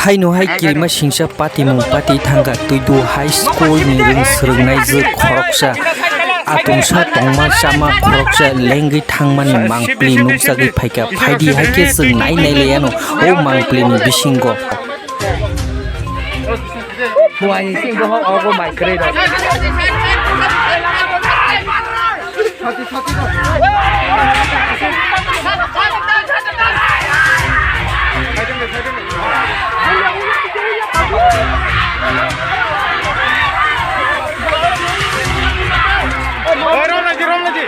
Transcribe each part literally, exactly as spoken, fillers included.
Haino hai kirima singsa patimung pati thangkha Twidu High School ni rwng swrwngnaijwk khoroksa, atumsa tongma chama khoroksa lengwi thangmani mangpili nukjagwi phaikha. Phaidi hai khe chwng nai nai laiano o mangpili ni bisingo. Buai sing bohok ogo mai kwrwi rok. Oi, rom lagi, rom lagi.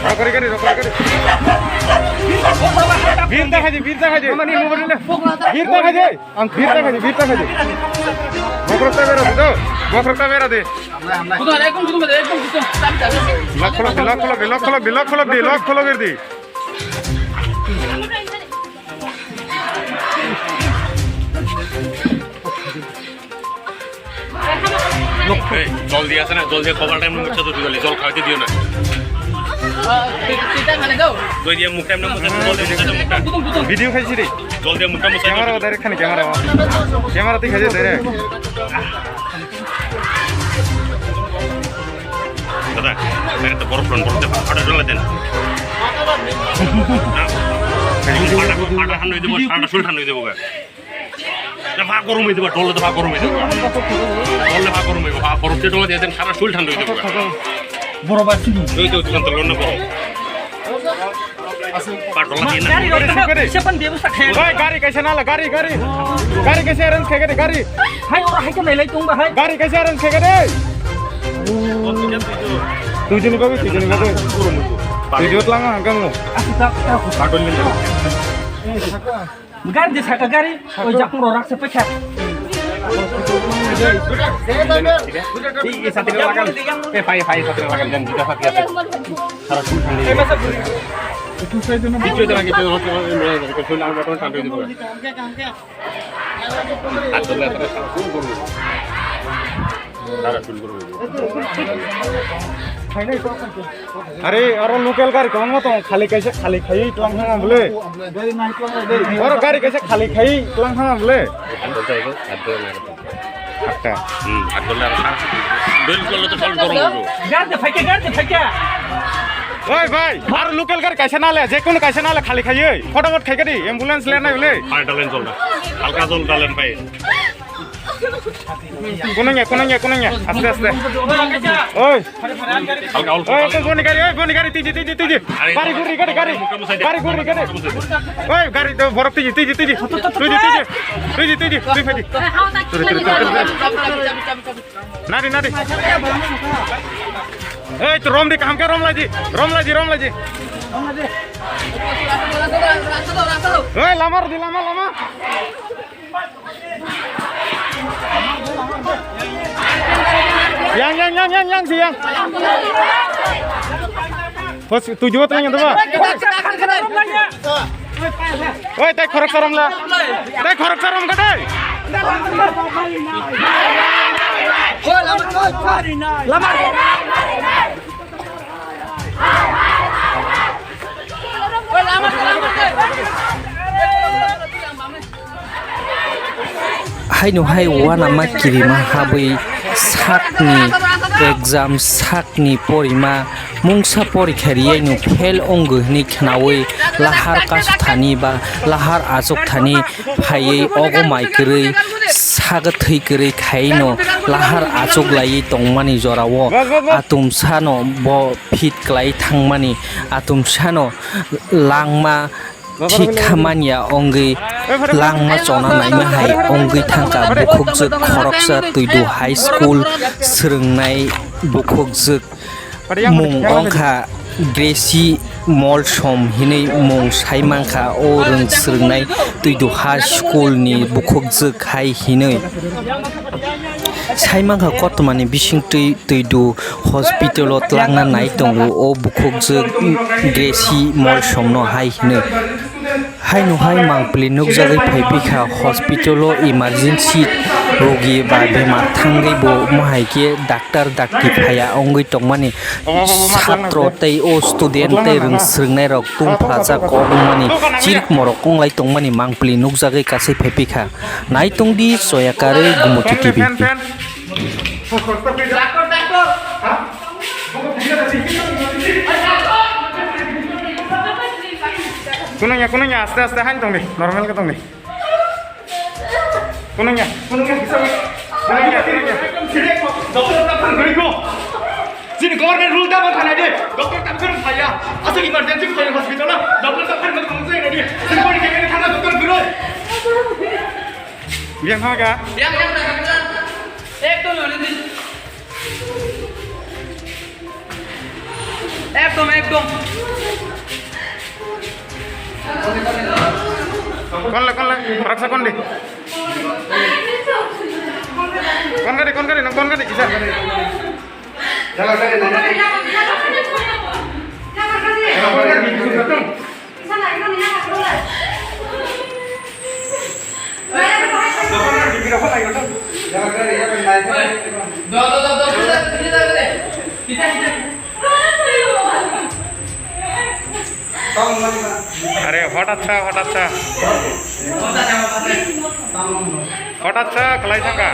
Rokori gari, rokori gari. Birta khaji, birta khaji. Birta khaji. Ang birta khaji, birta khaji. Bokrok ta bera de, bokrok ta bera de. Lok kholok di, lok kholok di, lok kholok di, lok kholok di, lok kholok di. এই, জল দিয়া আছে না, জল দিয়া cover time মুখটা তো দিও না, জল খাওয়াতে দিও না। দই দিয়া মুখ টাইম না মুখটা, জল দিয়া মুখটা, মুখটা। ভিডিও খাইছি রে। জল দিয়া মুখটা মুছে। ক্যামেরা ওদের এখানে, ক্যামেরা। ক্যামেরা তুই খাইছিস রে। দাদা, এটা তো বরফ ফ্রন্ট, বরফ দেন, ফাটা জল দেন। ফাটা, ফাটা ঠান্ডা হয়ে যাবো, ঠান্ডা, শরীর ঠান্ডা হয়ে যাবো। Bha gorom oi diba, dole to bha gorom oi diba. Dole bha gorom oi diba, bha gorom te dole de den sara sul thando oi diba. Boro ba sini. Oi to dukan to lonna boro. Ba dole de na. Gari rok to sepan bebosta khe. Oi, gari kaisa nala, gari, gari. Gari kaisa arrange khe gari, gari. Hai ora hai ka nailai tong ba hai. Gari kaisa arrange khe gari. Tui joni babe, tui joni babe. Tui jot langa hangkang mo. Ba dole ni. Gari de saka gari, oi jakung ro raksa pekha. Ei, ei, satri lagan. Eh, phai, phai, satri lagan, jan juta satri ase. Sara sul thang ni. Kichu jana, kichu jana, kichu jana, kichu jana. Are, aro local gari kwbangma tongo, khali kaisa khali khaiwi tlang thangma bwle. Oro gari kaisa khali khaiwi tlang thangma bwle. Atta. Hmm, atta le aro sar. Doi local to sol gorong go. Gari de phaikya, gari de phaikya. Oi bhai, aro local gari kaisa nale, je kono kaisa nale khali khaiwi. Photo mot khaikha di, ambulance le nai bwle. Hai, dalen sol da. Halka sol dalen bhai. Kunungya, kunungya, kunungya. Aste, aste. Oi. Halka, halka. Oi, oi, boni gari, oi, boni gari, tiji, tiji, tiji. Gari, guri, gari, gari. Gari, guri, gari. Oi, gari, to borok tiji, tiji, tiji. Tiji, tiji. Tiji, tiji. Tiji, tiji. Turi, turi, turi, turi. Nari, nari. Oi, to rom di, kaham khe rom laji. Rom laji, rom laji. Oi, lama rw di, lama, lama. Yang, yang, yang, yang, yang, si yang. Bos, tujuh orang yang tuh. Oi, tai khorok sarom la. Tai khorok sarom ka dai. Lama. Haino hai uanama kirima habwi sakni exam, sakni porima, mungsa porikha riyaino fail wngo hwnwi khnaui lahar kasu thani ba lahar achuk thani phaiwi ogo mai kwrwi sagwthwi kwrwi khaino lahar achuk laiwi tongmani jorao atumsano bo fit kwlai thangmani atumsano langma thik kha manya wngwi langma chona naima hai wngwi thangkha bukhukjwk khoroksa Twidu High School swrwngnai bukhukjwk mung wngkha Gracie Molsom hinwi mung sai mankha o rwng swrwngnai Twidu High School ni bukhukjwk hai hinwi. Sai mankha kotormani bisingtwi Twidu hospital o twlangna nai tongo o bukhukjwk Gracie Molsom no hai hinwi. Haino hai mangpili nukjagwi phaipikha hospital o emergency rogi ba bemar thangwi bo mohai khe doctor dakti phaiya wngwi tongmani. Satro tei o student tei rwng swrwngnairok tungphajak kok wngmani chirikmorok wnglai tongmani mangpili nukjagwi kasai phaipikha. Naitongdi Soyakarwi Gumoti T V. Kunungya, kunungya, aste aste hain tongdi, normal khe tongdi. Kunungya, kunungya, kunungya, kunungya. Chini government rule ta man khanai de, doctor ta phai phaiya. Aswk emergency phaiya hospital na, doctor ta phai man khanai de. Singkoni kene thana doctor gurui. Biang ha ga? Biang, biang, biang, biang. Ekdom, ekdom. Ekdom, ekdom. Konle, konle, raksa kondi. Kon gari, kon gari, nang kon gari, kisa. আরে হঠাৎ ছা, হঠাৎ ছা। হঠাৎ ছা, খেলাই থাকা।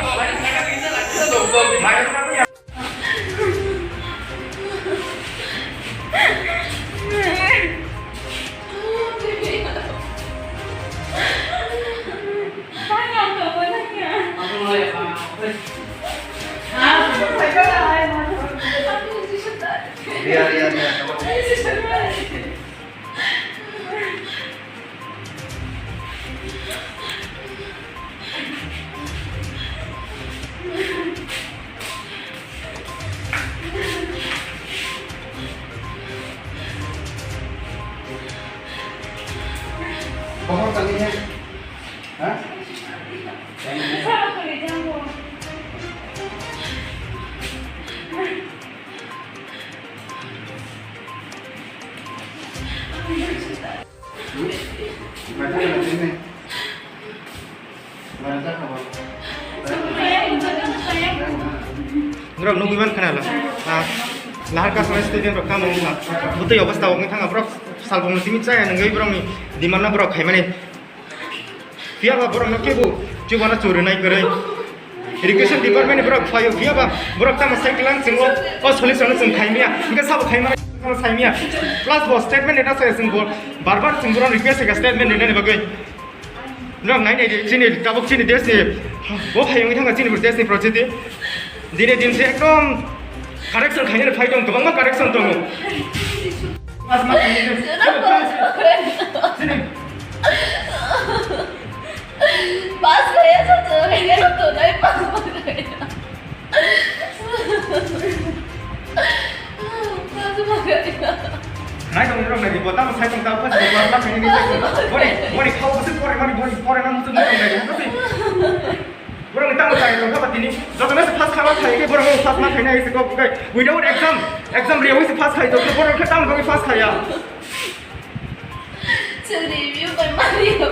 Bohor tali hai. Ha? Borok nugwi mankha na lo. Ah, Nahar Kasmai stadium rok tamo wngkha. Bwtwi obostha wngwi thangkha borok salbong simi chaya nungwi borokni demand no borok khaimani. Phiya ba borok no kebo chubana churi nai kwrwi. Education department ni borok phaio, phiya ba borok tamo sai klang chwng o, o solution no chwng khaimya, hingke sabo khaimani chwng saimya. Plus bo statement rwna se chwng bo bar bar chwng borok request kha statement rwnani bagwi. Norok nai nai di, chini tabuk chini desh ni bo phai wngwi thangkha chini desh ni project di. Dine din se ekdom correction khainani phai tong, kwbangma correction tongo. Mas ma khainani. Chini. Pass kaya sa to, kaya sa to, nai pass ma kaya. Pass ma kaya. Nai tong rok nai di, bo tamo sai tong tamo pass ma kaya ni. Boni, boni khao bwswk pore mani, boni pore na muchung nai nai. Borok ni tamo chai tong kha ba tini. Joto no se pass kha ba khai ke borok no pass ma khai nai se kok kai. Without exam, exam riya se pass khai to borok khe tamo khe pass khaya. Chwng review bai mani ba.